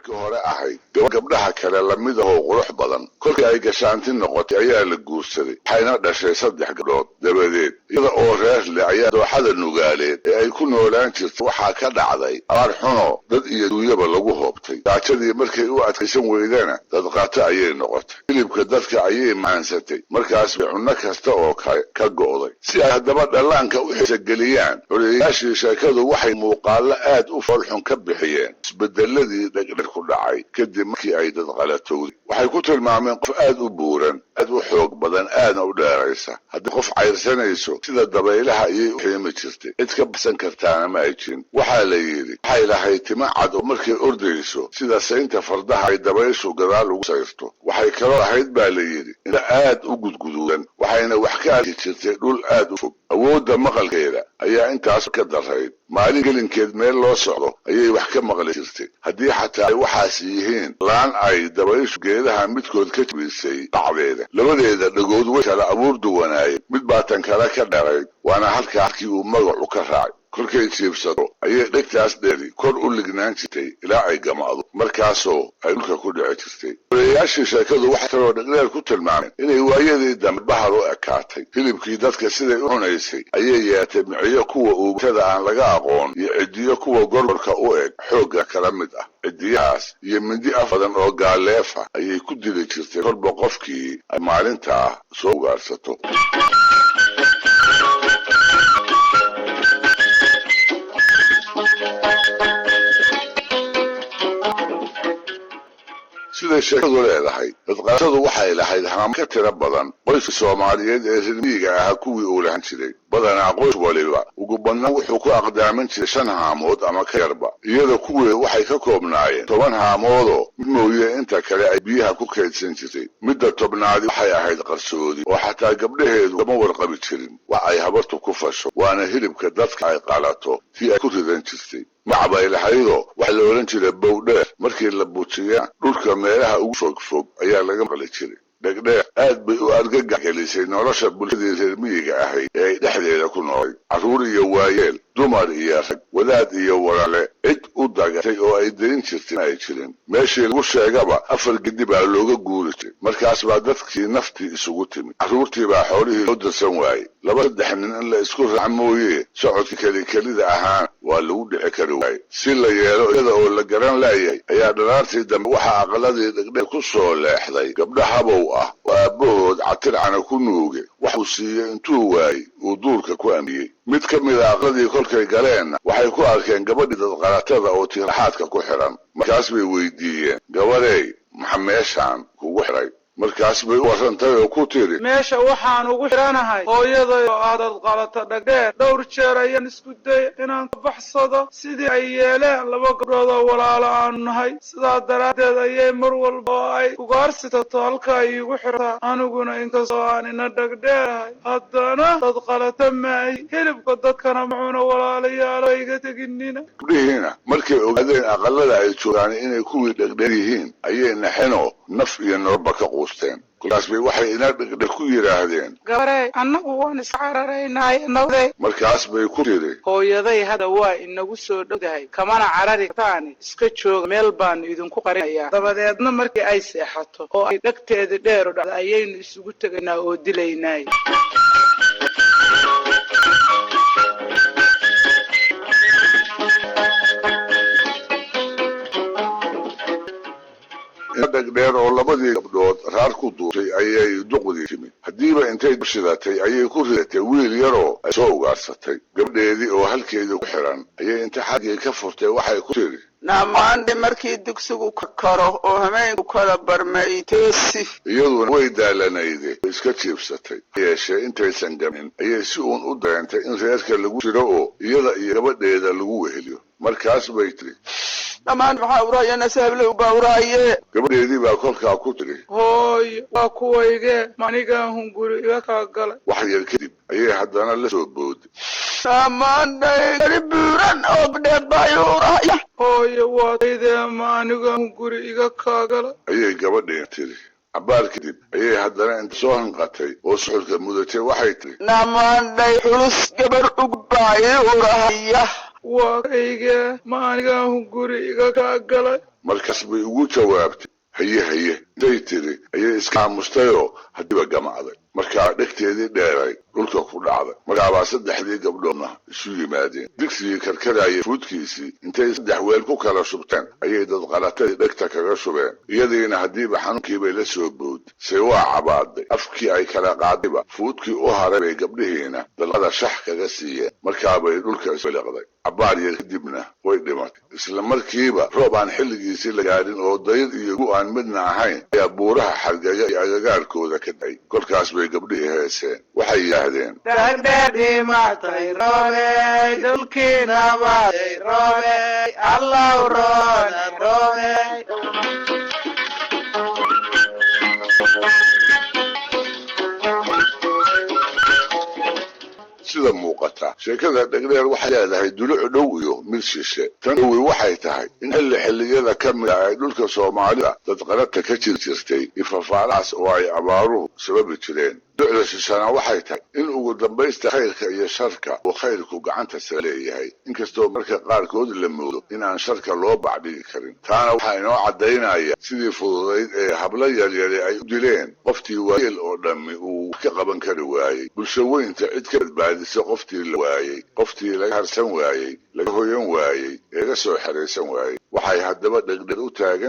Markii hore ahayd gabdhaha kale lamid ahoo qurux badan. Kolkii ay gashaanti noqotay ayaa la guursaday, waxayna dhashay saddex gabdhood. Dabadeed iyada oo reer leh ayaa dooxada Nugaaleed ee ay ku noolaan jirtay waxaa ka dhacday abaar xuno dad iyo duunyaba lagu hoobtay. Gaajadii markay u adkaysan weydana dadqato ayay noqotay. Hilibka dadka ayay maansatay, markaas bay cunno kasta oo kale ka go'day. Si ay haddaba dhallaanka u xiisageliyaan, curiyayaashii sheekadu waxay muuqaallo aad u foolxun ka bixiyeen isbedeladii Dhegdher ku dhacay kadib markii ay dadqalatowday. Waxay ku tilmaameen qof aad u buuran, aad u xoog badan, aadna u dheeraysa. Haddii qof cayrsanayso, sida dabaylaha ayay u xiimi jirtay, cid ka baxsan kartaana ma ay jirin. Waxaa la yidhi waxay lahayd tima cad oo markay ordayso sida saynta fardaha ay dabayshu gadaal ugu sayrto. Waxay kaloo lahayd, baa la yidhi, indho aad u gudguduudan, waxayna wax ka arki jirtay dhul aad u fog. Awoodda maqalkeeda ayaa intaas ka darayd. Maalin gelinkeed meel loo socdo ayay wax ka maqli jirtay, haddii xataa ay waxaas yihiin laan ay dabayshu geedaha midkood ka jabisay dhacdeeda. Labadeeda dhagood way kala abuur duwanaayeen, mid baa tan kale ka dherayd, waana halkaa halkii uu magacu ka raacay. Kolkay jiibsato ayay dhegtaas dheeri kor u lignaan jirtay ilaa ay gama'do, markaasoo ay dhulka ku dhici jirtay. Odayaashii sheekadu waxay kaloo Dhegdheer ku tilmaameen inay waayadii dambe bahal u ekaatay. Hilibkii dadka siday u cunaysay ayay yeetay miciyo kuwa uutada aan laga aqoon iyo ciddiyo kuwa gorgorka u eg xoogga kala mid ah. Ciddiyahaas iyo mindi af badan oo gaaleefa ayay ku dili jirtay kolba qofkii ay maalintaa soo ugaarsato. Siday sheekadu leedahay, dadqalatadu waxay lahayd haamo ka tiro badan qoyska Soomaaliyeed ee reer miyiga ahaa kuwii uu lahan jiray. Badanaa qoys waliba ugu badnaan wuxuu ku aqdaaman jiray shan haamood ama ka yarba. Iyada kuweedu waxay ka koobnaayeen 10 haamoodoo mid mooye inta kale ay biyaha ku kaydsan jirtay. Midda tobnaadi waxay ahayd qarsoodi, oo xataa gabdhaheedu kama warqabi jirin wax ay habartu ku fasho, waana hilibka dadka ay qalato tii ay ku ridan jirtay. Magac bay lahaydoo waxaa la odhan jiray Bowdheer. Markii la bujiyana dhulka meelaha ugu fog fog ayaa laga maqli jiray. Dhegdheer aad bay u argagax gelisay nolosha bulshadii reer miyiga ahayd ee ay dhexdeeda ku noolay. Carruur iyo waayeel, dumar iyo rag, wadaad iyo walaale, cid u dagatay oo ay dayn jirtay ma ay jirin. Meeshii lagu sheegaba afar gedi baa looga guuri jiray. Markaas baa dadkii naftii isugu timid. Carruurtii baa xoolihii loo dirsan waayey. Laba saddex nin in la isku raaca mooye, socodkii keli kelida ahaana waa lagu dhici kari waayey. Si la yeelo iyada oo la garan laayahay ayaa dharaartii dambe waxaa aqaladii Dhegdheer ku soo leexday gabdho habow ah oo aabbahood catircana ku nuugay wax uu siiyey intuu waayey uu duurka ku amiyey. Mid ka mida aqladii kolkay galeenna waxay ku arkeen gabadhii dadqalatada oo tiirxaadka ku xidhan. Markaas bay weydiiyeen, "Gabadhey, maxa meeshaan kugu xidhay?" Markaas bay u warrantay oo ku tidhi, "Meesha waxaan ugu xidhanahay hooyaday oo ah dadqalata Dhagdheer. Dhowr jeer ayaan isku dayay inaan ka baxsado sidii ay yeeleen laba gabdhood oo walaalo aanu nahay. Sidaa daraaddeed ayay mar walba oo ay ugaarsi tagto halkaa iigu xirtaa. Aniguna inkastoo aan ina Dhagdheerahay, haddana dadqalata maahi, hilibka dadkana ma cuno. Walaalayaalo, iga teginina." Gabdhihiina markay ogaadeen aqalada ay joogaan inay kuwii Dhegdheer yihiin ayay naxinoo naf iyo nololba ka quusteen. Kolkaas bay waxay ina Dhegdheer ku yidhaahdeen, "Gabarey, annagu waan iska cararaynaaye nabadey." Markaas bay ku tidhi, "Hooyaday hadda waa inagu soo dhowdahay, kamana carari kartaani iska jooga, meel baanu idinku qarinayaa. Dabadeedna markii ay seexato oo ay dhegteeda dheeru dhacdo ayaynu isugu tegaynaa oo dilaynaay." Ina Dhegdheer oo labadii gabdhood raar ku duurtay ayay duqdii timid. Haddiiba intay shidatay ayay ku ridatay wiil yaroo ay soo ugaarsatay. Gabdheedii oo halkeedii ku xidhan ayay inta xaggii ka furtay waxay ku tidhi, "Naamaandhi, markii dugsigu ka karo oo hameenku kala barmay toosi." Iyaduna way daalanayde way iska jiibsatay. Ha yeeshee intaysan gamin ayay si uun u dareentay in reerka lagu jiro oo iyada iyo gabadheeda lagu weheliyo. Markaas bay tidhi, "Dhammaan maxaa uraya? Nasahablow baa uraaye." Gabadheedii baa kolkaa ku tidhi, "Hooyo, waa kuwaygee, ma anigaa hunguri iga kaa galay?" Wax yar kadib ayay haddana la soo booday, "Dhammaandhay, gari buuran oo gabdheed baa uraya." "Hooyo, waa taydee, ma anigaa hunguri iga kaa galay?" ayay gabadhiina tidhi. Cabbaar kadib ayay haddana inta soo hanqatay oo suxulka mudatay waxay tidhi, "Namaandhay, xulus gabar ug baa ii urahaya." "Waa kaygee, ma anigaa hunguri iga kaa galay?" Markaas bay ugu jawaabtay, "Haye, haye." Intay tiri ayay iska aamustayoo haddiiba gamacday. Markaa dhegteedii dheeray dhulka ku dhacday. Markaabaa saddexdii gabdhoodna isu yimaadeen. Digsigii karkarayay fuudkiisii intay saddex weel ku kala shubteen ayay dadqalatadii dhegta kaga shubeen. Iyadiina haddiiba xanuunkiibay la soo bood se waa cabaaday. Afkii ay kala qaadayba fuudkii u haray bay gabdhihiina dalqada shax kaga siiyeen. Markaabay dhulka isliqday. Cabbaar yar kadibna way dhimatay. Isla markiiba roob aan xilligiisii la gaadhin oo dayr iyo gu aan midna ahayn ayaa buuraha Xargaga iyo agagaarkooda ka da'ay. Kolkaas bay gabdhihii heeseen. Waxay yidhaahdeen: "Dhagdheer dhimatay roobey, dhulkiina baaday roobey, Allow roona roobey." Sida muuqata, sheekada Dhegdheer waxay leedahay duluc dhow iyo mid shishe. Tan dhowi waxay tahay in xilli xilliyada ka mid a ay dhulka Soomaalida dadqalata ka jiri jirtay ifafaalahaas oo ay abaaruhu sababi jireen. Ducda shishana waxay tahay in ugu dambaysta khayrka iyo sharka uu khayrku gacanta sare leeyahay, inkastoo marka qaarkood la moodo in aan sharka loo bacdhigi karin. Taana waxaa inoo caddaynaya sidii fududayd ee hablo yaryari ay u dileen qoftii waayeel oo dhammi uu wax ka qaban kari waayey. Bulsho weynta cid ka badbaadisa qoftii la waayey, qoftii laga harsan waayey, laga hoyan waayey, ee laga soo xeraysan waayey. Waxay haddaba Dhegdheer u taagan